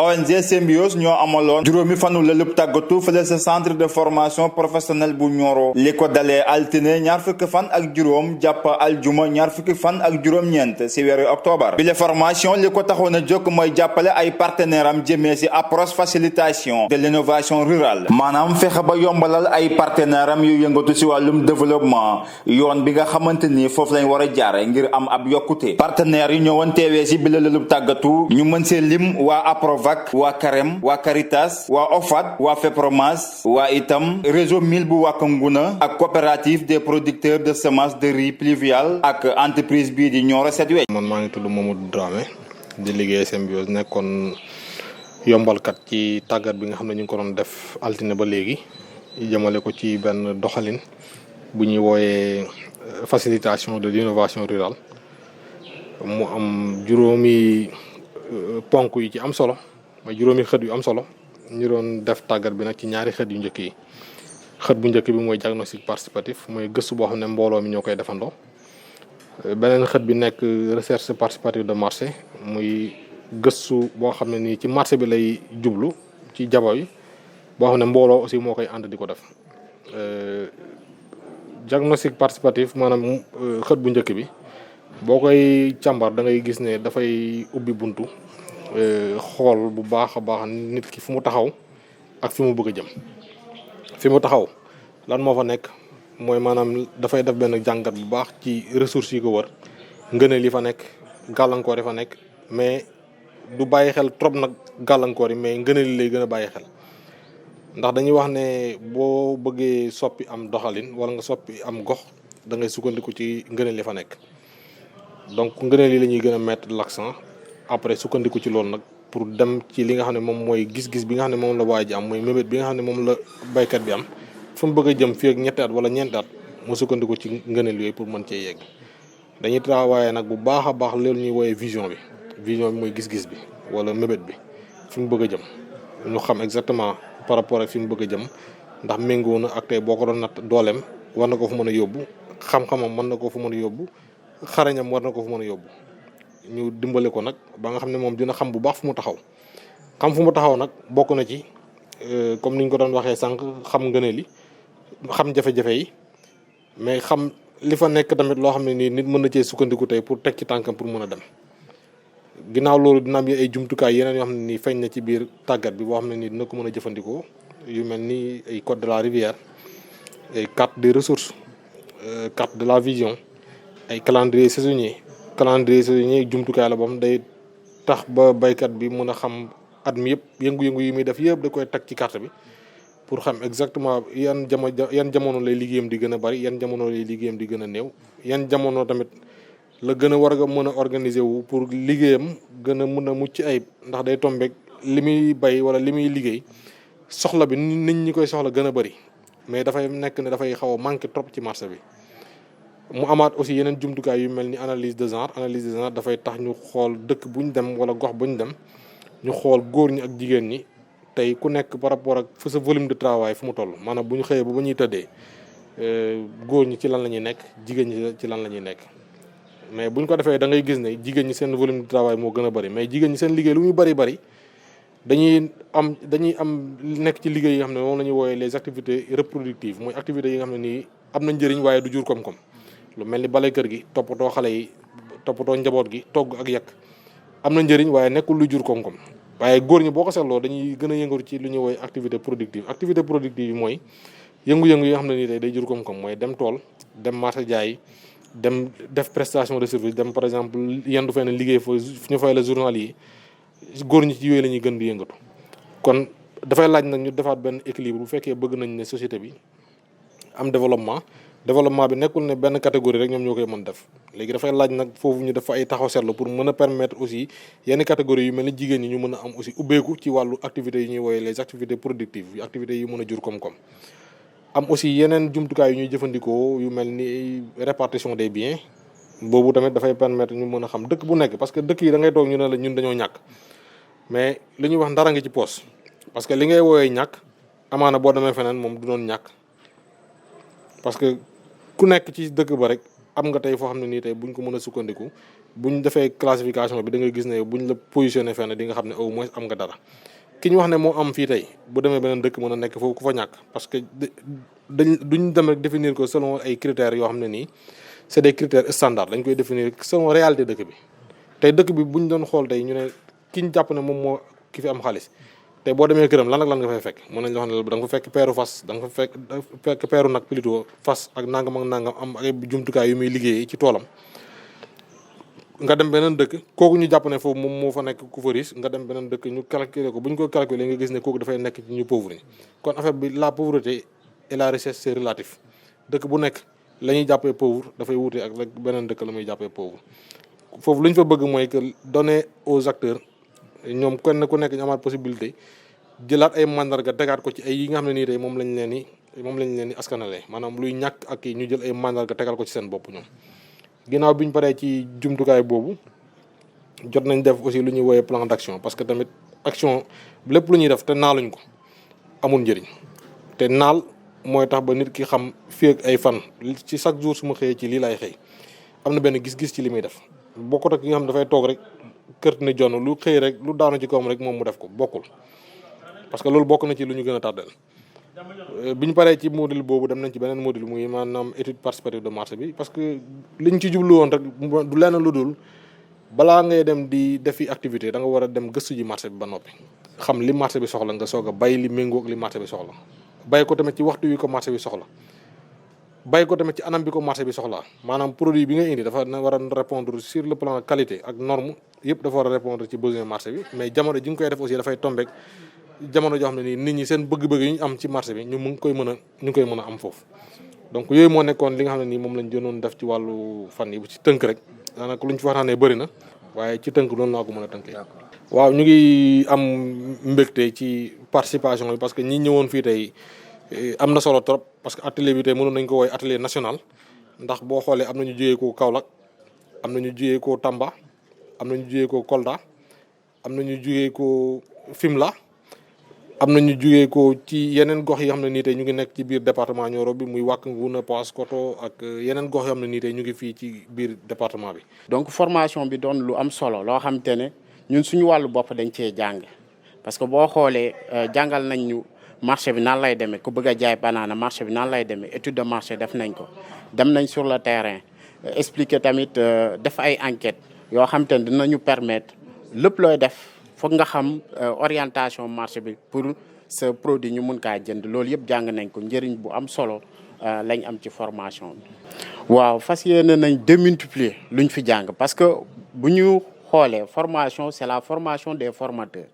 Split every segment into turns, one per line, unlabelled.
ONG Symbiose ñoo amaloon juróomi fanu lëlub tàggatu fële sa centre de formation professionnelle bu Nioro li ko dalee altine ñaar fukki fan ak juróom jàpp aljuma ñaar fukki fan ak juróom-ñeent si weeru octobre bi la formation li ko taxoon a jóg mooy jàppale ay partenaire am jëmee si approche facilitation de l'innovation rurale maanaam fexe ba yombalal ay partenaire am yu yëngatu si wàllum développement yoon bi nga xamante ni foofu lañ war a jaare ngir am ab yokkute partenaires yi ñëwoon teewee si bi la lëlub tàggatu ñu mën see lim waa APROVAC waa CAREM waa Caritas waa OFAD waa FEPROMAS waa itam réseau mil bu Wack Ngouna ak coopérative des producteurs de semences de riz pluvial ak entreprise bii di Nioro Set Wecc.
man maa ngi tudd Mamadou Dramé di liggéey Symbiose nekkoon yombalkat ci tàggat bi nga xam ne ñu ngi ko doon def altine ba léegi jëmale ko ci benn doxalin bu ñuy wooyee facilitation de l'innovation rurale mu am juróomi ponk yu ci am solo mooy juróomi xët yu am solo ñu doon def tàggat bi nag ci ñaari xët yu njëkk yi xët bu njëkk bi mooy diagnostic participatif mooy gëstu boo xam ne mbooloo mi ñoo koy defandoo beneen xët bi nekk recherche participative de marché muy gëstu boo xam ne nii ci marché bi lay jublu ci jabo yi boo xam ne mbooloo aussi moo koy ànd di ko def diagnostic participatif maanaam xët bu njëkk bi boo koy càmbar da ngay gis ne dafay ubbi buntu xool bu baax a baax nit ki fu mu taxaw ak fi mu bëgg a jëm fi mu taxaw lan moo fa nekk mooy maanaam dafay def benn jàngat bu baax ci ressources yi ko wër ngëneel yi fa nekk gàllankoor yi fa nekk mais du bàyyi xel trop nag gàllankoor yi mais ngëneel yi lay gën a bàyyi xel ndax dañuy wax ne boo bëggee soppi am doxalin wala nga soppi am gox da ngay sukkandiku ci ngëneel yi fa nekk donc ngëneel yi la ñuy gën a mettre l'accent après sukkandiku ci loolu nag pour dem ci li nga xam ne moom mooy gis-gis bi nga xam ne moom la waa ji am mooy mébét bi nga xam ne moom la baykat bi am fu mu bëgg a jëm fii ak ñetti at wala ñeenti at mu sukkandiku ci ngëneel yooyu pour mën cee yegg dañuy travailler nag bu baax a baax loolu ñuy woowee vision bi mooy gis-gis bi wala mébét bi fi mu bëgg a jëm ñu xam exactement par rapport ak fi mu bëgg a jëm ndax méngoo na ak tey boo ko doon natt dooleem war na ko fu mën a yóbbu xam-xamam mën na ko fu mën a yóbbu xarañam war na ko fu mën a yóbbu ñu dimbale ko nag ba nga xam ne moom dina xam bu baax fu mu taxaw xam fu mu taxaw nag bokk na ci comme ni ñu ko doon waxee sànq xam ngëneel yi xam jafe-jafe yi mais xam li fa nekk tamit loo xam ne nii nit mën na cee sukkandiku tey pour teg ci tànkam pour mën a dem ginnaaw loolu dina am ay jumtukaay yeneen yoo xam ne nii feeñ na ci biir tàggat bi boo xam ne nii dina ko mën a jëfandikoo yu mel ni ay code de la rivière ay carte des ressources carte de la vision ay calendrier saisonnier jumtukaay la boobu day tax ba baykat bi mën a xam at mi yëpp yëngu-yëngu yi muy def yëpp da koy teg ci carte bi pour xam exactement yan jamono lay liggéeyam di gën a bari yan jamono lay liggéeyam di gën a néew yan jamono tamit la gën a war a mën a organiser wu pour liggéeyam gën a mën a mucc ayib ndax day tombeek li muy bay wala li muy liggéey soxla bi nit ñi koy soxla gën a bari mais dafay nekk ne dafay xaw a manqué trop ci marché bi. mu amaat aussi yeneen jumtukaay yu mel ni analyse de genre dafay tax ñu xool dëkk bu ñu dem wala gox bu ñu dem ñu xool góor ñi ak jigéen ñi tey ku nekk par rapport ak fa sa volume de travail fu mu toll maanaam bu ñu xëyee ba ñuy tëddee góor ñi ci lan la ñuy nekk jigéen ñi ci lan la ñuy nekk. mais bu ñu ko defee da ngay gis ne jigéen ñi seen volume de travail moo gën a bari mais jigéen ñi seen liggéey lu muy bari dañuy am nekk ci liggéey yi nga xam ne moom la ñuy wooyee les activités reproductives mooy activités yi nga xam ne nii am na njëriñ waaye du jur koom-koom. lu mel ni bale kër gi toppatoo xale yi toppatoo njaboot gi togg ak yàq am na njëriñ waaye nekkul lu jur koom-koom waaye góor ñi boo ko seetloo dañuy gën a yëngatu ci lu ñuy woowee activité productive yi mooy yëngu-yëngu yi nga xam ne nii tey day jur koom-koom mooy dem tool dem marché jaay dem def prestation de service dem par exemple yendu fenn liggéey fa ñu fay la journal yi góor ñi ci yooyu la ñuy gën di yëngatu kon dafay laaj nag ñu defaat benn équilibre bu fekkee bëgg nañ ne société bi am développement bi nekkul ne benn catégorie rek ñoom ñoo koy mën def léegi dafay laaj nag foofu ñu def fa ay taxaw seetlu pour mën a permettre aussi yenn catégorie yu mel ni jigéen ñi ñu mën a am aussi ubbeeku ci wàllu activités yi ñuy woowee les activités productives activités yi mën a jur koom-koom am aussi yeneen jumtukaay yu ñuy jëfandikoo yu mel ni répartition des biens boobu tamit dafay permettre ñu mën a xam dëkk bu nekk parce que dëkk yi da ngay toog ñu ne la ñun dañoo ñàkk mais li ñuy wax ndara ngi ci poos parce que li ngay woowee ñàkk amaana boo demee feneen moom du doon ñàkk parce que ku nekk ci dëkk ba rek am nga tey foo xam ne nii tey buñ ko mën a sukkandiku buñ defee classification bi da ngay gis ne buñ la positionné fenn di nga xam ne au moins am nga dara ki ñu wax ne moo am fii tey bu demee beneen dëkk mën a nekk foofu ku fa ñàkk parce que duñ dem rek définir ko selon ay critères yoo xam ne nii c'est des critères standards dañ koy définir selon réalité dëkk bi tey dëkk bi buñ doon xool tey ñu ne ki ñu jàpp ne moom moo ki fi am xaalis tey boo demee këram lan ak lan nga fay fekk mën nañ la wax ne da nga fa fekk peeru fas da nga fa fekk peeru nag plutôt fas ak nangam am ay jumtukaay yu muy liggéeyee ci toolam nga dem beneen dëkk kooku ñu jàpp ne foofu moom moo fa nekk ku fa riche nga dem beneen dëkk ñu calculer ko bu ñu ko calculer nga gis ne kooku dafay nekk ci ñu pauvre yi kon affaire bi la pauvreté et la richesse c'est relatif dëkk bu nekk la ñuy jàppee pauvre dafay wuute ak beneen dëkk la muy jàppee pauvre foofu lu ñu fa bëgg mooy que donner aux acteurs ñoom kenn ku nekk ñu amaat possibilité jëlaat ay mandarga tegaat ko ci ay yi nga xam ne nii tey moom lañ leen ni askanale maanaam luy ñàkk ak ñu jël ay mandarga tegal ko ci seen bopp ñoom ginnaaw bi ñu paree ci jumtukaay boobu jot nañ def aussi lu ñuy woowee plan d'action parce que tamit action lépp lu ñuy def te naaluñ ko amul njëriñ te naal mooy tax ba nit ki xam fii ak ay fan ci chaque jour su ma xëyee ci lii laay xëy am na benn gis-gis ci li muy def bokkut ak ki nga xam dafay toog rek kër ni jonn lu xëy rek lu daanu ci kawam rek moom mu def ko bokkul parce que loolu bokk na ci lu ñu gën a tardel bi ñu paree ci module boobu dem nañ ci beneen module muy maanaam étude participative de marché bi parce que liñ ci jublu woon rek du lenn lu dul balaa ngay dem di defi activité da nga war a dem gëstu ji marché bi ba noppi xam li marché bi soxla nga soog a bay li méngoog li marché bi soxla bay ko tamit ci waxtu wi ko marché bi soxla bay ko tamit ci anam bi ko marché bi soxlaa maanaam produit bi nga indi dafa war a répondre sur le plan qualité ak norme yëpp dafa war a répondre ci besoin marché bi mais jamono ji nga koy def aussi dafay tombeek jamono joo xam ne nii nit ñi seen bëgg-bëgg yi ñu am ci marché bi ñu ngi koy mën a am foofu donc yooyu moo nekkoon li nga xam ne nii moom lañ jënoon def ci wàllu fan yi bu ci tënk rek daanaka luñ ci waxtaanee bëri na waaye ci tënk loolu laa ko mën a tënkee. waaw ñu ngi am mbégte ci participation bi parce que ñi ñëwoon fii tey am na solo trop parce que atelier bi tey mënoon nañ ko woowee atelier national ndax boo xoolee am na ñu jógee ko Kaolack am na ñu jógee ko Tamba am na ñu jógee ko Kolda am na ñu jógee ko Fimela am na ñu jógee ko ci yeneen gox yi xam ne nii tey ñu ngi nekk ci biir département Nioro bi muy Wack Ngouna Paoskoto ak yeneen gox yoo xam ne nii tey ñu ngi fii ci biir département bi.
donc formation bi doon lu am solo loo xam te ne ñun suñu wàllu bopp dañ cee jàng parce que boo xoolee jàngal nañ ñu marché bi nan lay demee ku bëgg a jaay banaana marché bi nan lay demee étude de marché def nañ ko dem nañ sur le terrain expliquer tamit def ay enquêtes yoo xam te ne dinañu permettre lépp looy def. foog nga xam orientation marché bi pour ce produit ñu mun kaa jënd loolu yëpp jàng nañ ko njëriñ bu am solo lañ am ci formation bi. waaw fas yéene nañ démultiplier luñ fi jàng parce que bu ñu xoolee formation c'est la formation des formateurs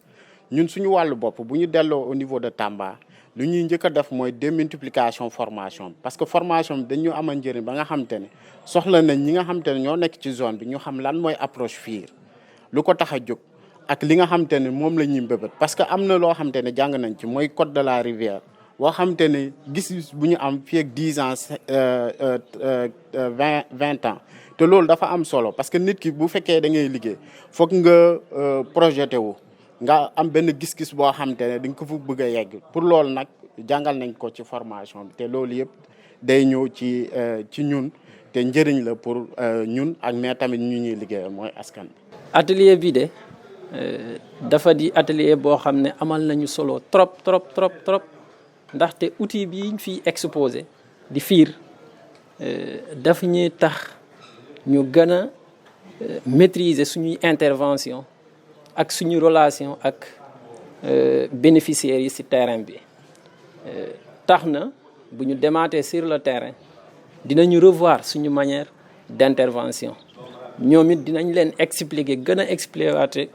ñun suñu wàllu bopp bu ñu delloo au niveau de Tamba lu ñuy njëkk a def mooy démultiplication formation parce que formation bi dañu amal njëriñ ba nga xam te ne soxla nañ ñi nga xam te ne ñoo nekk ci zone bi ñu xam lan mooy approche FIR lu ko tax a jóg. ak li nga xamante ne moom la ñuy mbëbët parce que am na loo xamante ne jàng nañ ci mooy code de la rivière boo xamante ne gis bu ñu am fii ak 10 ans 20 ans te loolu dafa am solo parce que nit ki bu fekkee da ngay liggéey foog nga projeté wu nga am benn gis-gis boo xamante ne di nga ko fa bëgg a yegg pour loolu nag jàngal nañ ko ci formation bi te loolu yëpp day ñëw ci ñun te njëriñ la pour ñun ak mais tamit ñu ñuy liggéeyal mooy askan bi.
atelier bi de. dafa di atelier boo xam ne amal nañu solo trop ndaxte outil bi ñu fiy exposé di FIR daf ñuy tax ñu gën a maîtriser suñuy intervention ak suñu relation ak bénéficiaires yi ci terrain bi tax na bu ñu demaatee sur le terrain dinañu revoir suñu manière d'intervention ñoom it dinañ leen expliquer gën a expliquer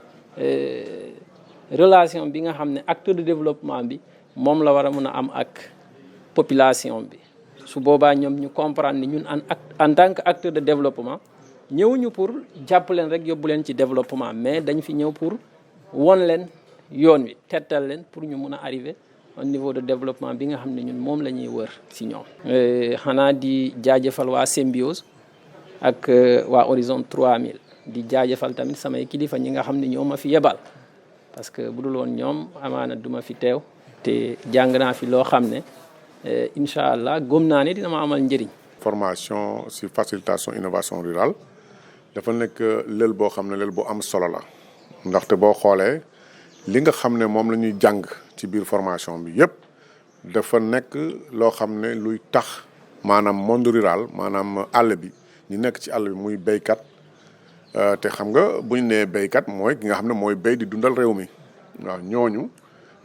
relation bi nga xam ne acteur de développement bi moom la war a mën a am ak population bi su boobaa ñoom ñu comprendre ni ñun en tant que acteur de développement ñëwuñu pour jàpp leen rek yóbbu leen ci développement mais dañ fi ñëw pour won leen yoon wi tettal leen pour ñu mun a arriver au niveau de développement bi nga xam ne ñun moom la ñuy wër si ñoom. xanaa di jaajëfal waa Symbiose ak waa Horizon 3000. di jaajëfal tamit samay kilifa ñi nga xam ne ñoo ma fi yebal parce que bu dul woon ñoom amaana duma fi teew te jàng naa fi loo xam ne incha allah gëm naa ne dina ma amal njëriñ.
formation sur facilitation innovation rurale dafa nekk lël boo xam ne lël bu am solo la ndaxte boo xoolee li nga xam ne moom la ñuy jàng ci biir formation bi yépp dafa nekk loo xam ne luy tax maanaam monde rural maanaam àll bi ñu nekk ci àll bi muy béykat te xam nga bu ñu nee béykat mooy ki nga xam ne mooy béy di dundal réew mi waaw ñooñu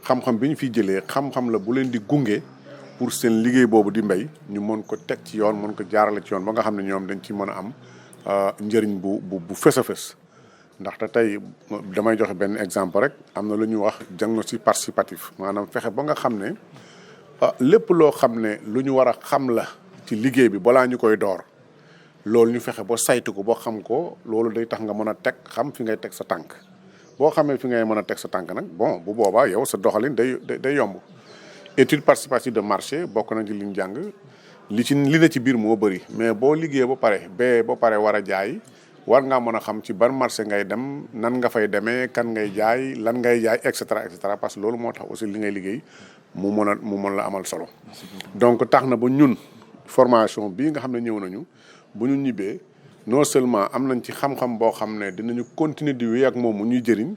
xam-xam bi ñu fiy jëlee xam-xam la bu leen di gunge pour seen liggéey boobu di mbéy ñu mën ko teg ci yoon mën ko jaarale ci yoon ba nga xam ne ñoom dañ ci mën a am njëriñ bu fës a fës ndaxte tey damay joxe benn exemple rek am na lu ñuy wax diagnostic participatif maanaam fexe ba nga xam ne lépp loo xam ne lu ñu war a xam la ci liggéey bi balaa ñu koy door loolu ñu fexe ba saytu ko ba xam ko loolu day tax nga mën a teg xam fi ngay teg sa tànk boo xamee fi ngay mën a teg sa tànk nag bon bu boobaa yow sa doxalin day yomb. étude participative de marché bokk na ci li ñu jàng li na ci biir moo bëri mais boo liggéey ba pare war a jaay war ngaa mën a xam ci ban marché ngay dem nan nga fay demee kan ngay jaay lan ngay jaay et cetera parce que loolu moo tax aussi li ngay liggéey mu mën la amal solo. donc tax na ba ñun formation bii nga xam ne ñëw nañu bu ñu ñibbee non seulement am nañ ci xam-xam boo xam ne dinañu continuer di wéy ak moom mu ñuy jëriñ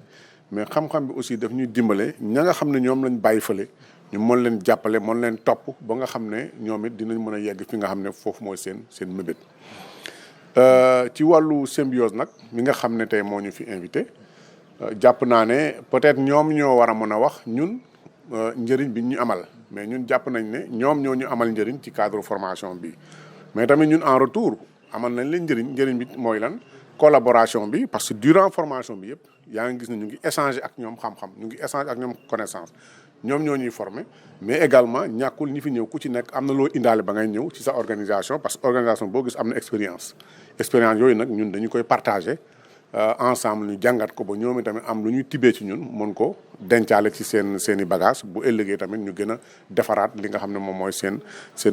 mais xam-xam bi aussi daf ñuy dimbale ña nga xam ne ñoom lañ bàyyi fële ñu mën leen jàppale mën leen topp ba nga xam ne ñoom it dinañ mën a yegg fi nga xam ne foofu mooy seen mébét. ci wàllu symbiose nag mi nga xam ne tey moo ñu fi invité jàpp naa ne peut-être ñoom ñoo war a mën a wax ñun njëriñ bi ñu amal mais ñun jàpp nañ ne ñoom ñoo ñu amal njëriñ ci cadre formation bi mais tamit ñun en retour amal nañ leen njëriñ bi mooy lan collaboration bi parce que durant formation bi yëpp yaa ngi gis ne ñu ngi échanger ak ñoom xam-xam ñu ngi échanger ak ñoom connaissance ñoom ñoo ñuy former mais également ñàkkul ñi fi ñëw ku ci nekk am na loo indaale ba ngay ñëw ci sa organisation parce que organisation boo gis am na expérience yooyu nag ñun dañu koy partager ensemble ñu jàngat ko ba ñoom tamit am lu ñuy tibbee ci ñun mën ko dencaale ci seen i bagage bu ëllëgee tamit ñu gën a defaraat li nga xam ne moom mooy seen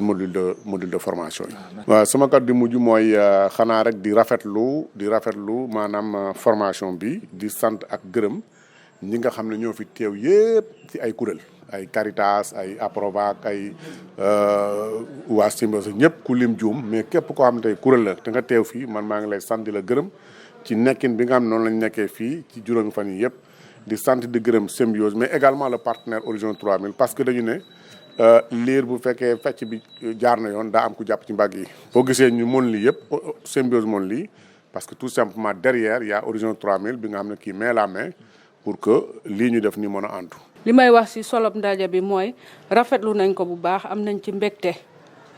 module de formation yi. waaw sama kàddu mujj mooy xanaa rek di rafetlu maanaam formation bi di sant ak gërëm ñi nga xam ne ñoo fi teew yépp ci ay kuréel ay Caritas ay Aprovac ay waa Symbiose ñëpp ku lim juum mais képp koo xam ne tey kuréel la te nga teew fii man maa ngi lay sant di la gërëm ci nekkin bi nga xam ne noonu lañ nekkee fii ci juróomi fan yi yëpp di sant di gërëm Symbiose mais également le partenaire Horizon 3000 parce que dañu ne liir bu fekkee fecc bi jaar na yoon daa am ku jàpp ci mbagg yi boo gisee ñu mën lii yëpp Symbiose mën lii parce que tout simplement derrière y a Horizon 3000 bi nga xam ne kii met la main pour que lii ñu def ni mën a antu.
li may wax ci solob ndaje bi mooy rafetlu nañ ko bu baax am nañ ci mbégte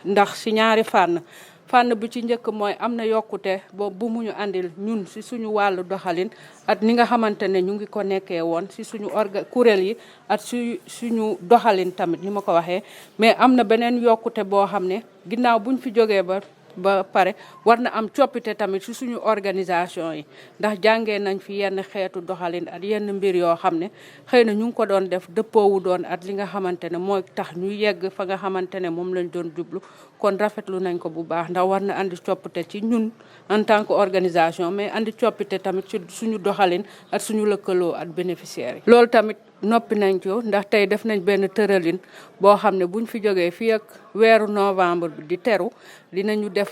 ndax ci ñaari fànn bi ci njëkk mooy am na yokkute boobu bu mu ñu àndil ñun ci suñu wàllu doxalin at ni nga xamante ne ñu ngi ko nekkee woon ci suñu kuréel yi at suñu doxalin tamit ni ma ko waxee mais am na beneen yokkute boo xam ne ginnaaw buñ fi jógee ba pare war na am coppite tamit ci suñu organisation yi ndax jàngee nañ fi yenn xeetu doxalin at yenn mbir yoo xam ne xëy na ñu ngi ko doon def dëppoowu doon at li nga xamante ne mooy tax ñu yegg fa nga xamante ne moom lañ doon jublu kon rafetlu nañ ko bu baax ndax war na andi coppite ci ñun en tant que organisation mais andi coppite tamit ci suñu doxalin at suñu lëkkaloo at bénéficiaires yi. loolu tamit noppi nañ ko ndax tey def nañ benn tëralin boo xam ne buñ fi jógee fii ak weeru novembre bi di teru dinañu def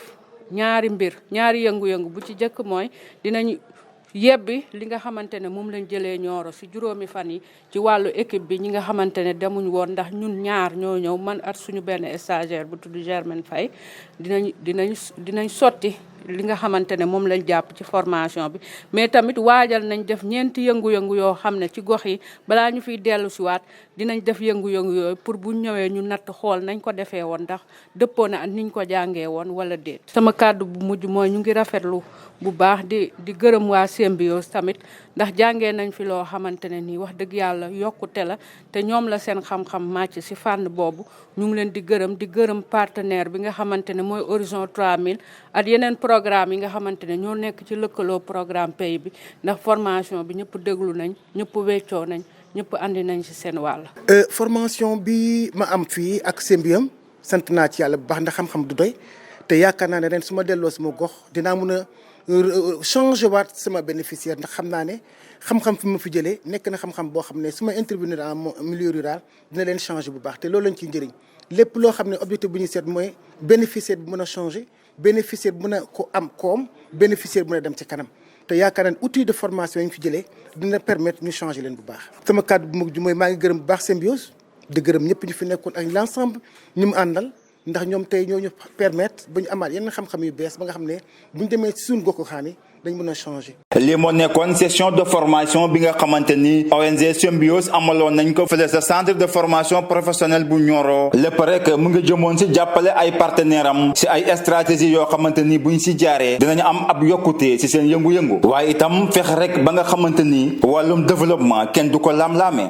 ñaari yëngu-yëngu bu ci jëkk mooy dinañu yebbi li nga xamante ne moom lañ jëlee Nioro ci juróomi fan yi ci wàllu équipe bi ñi nga xamante ne demuñ woon ndax ñun ñaar ñoo ñëw man at suñu benn stagiaire bu tudd Germaine Faye dinañ sotti li nga xamante ne moom lañ jàpp ci formation bi mais tamit waajal nañ def ñeenti yëngu-yëngu yoo xam ne ci gox yi balaa ñu fiy dellu si waat dinañ def yëngu-yëngu yooyu pour bu ñëwee ñu natt xool nañ ko defee woon ndax dëppoo na ak niñ ko jàngee woon wala déet. sama kàddu bu mujj mooy ñu ngi rafetlu bu baax di gërëm waa Symbiose tamit ndax jàngee nañ fi loo xamante ne nii wax dëgg yàlla yokkute la te ñoom la seen xam-xam màcc ci fànn boobu ñu ngi leen di gërëm partenaire bi nga xamante ne mooy Horizon 3000 ak yeneen programme yi nga xamante ne ñoo nekk ci lëkkaloo programme pays bi ndax formation bi ñëpp déglu nañ ñëpp weccoo nañ ñëpp andi nañ ci seen wàll.
formation bi ma am fii ak Symbiose sant naa ci yàlla bu baax ndax xam-xam du doy te yaakaar naa ne ren su ma delloo sama gox dinaa mun a changer waat sama bénéficiaire ndax xam naa ne xam-xam fi ma fi jëlee nekk na xam-xam boo xam ne su ma intervenir en milieu rural dina leen changer bu baax te loolu lañ ciy njëriñ lépp loo xam ne objectif bu ñuy seet mooy bénéficiaire bi mën a changer bénéficiaire bu mën a ko am koom bénéficiaire bu mën a dem ci kanam te yaakaar naa ne outil de formation yi ñu fi jëlee dina permettre ñu changer leen bu baax. sama kàddu bu mag ji mooy maa ngi gërëm bu baax Symbiose di gërëm ñëpp ñu fi nekkoon ak l'ensemble ñu mu àndal ndax ñoom tey ñoo ñu permettre ba ñu amaat yenn xam-xam yu bees ba nga xam ne bu ñu demee ci suñu gox xaani dañ mën a changer.
lii moo nekkoon session de formation bi nga xamante ni ONG Symbiose amaloon nañ ko fële sa centre de formation professionnelle bu Nioro lépp rek mu ngi jëmoon si jàppale ay partenaires am si ay stratégie yoo xamante ni buñ si jaaree dinañu am ab yokkute si seen yëngu-yëngu waaye itam fexe rek ba nga xamante ni wàllum développement kenn du ko laam-laamee.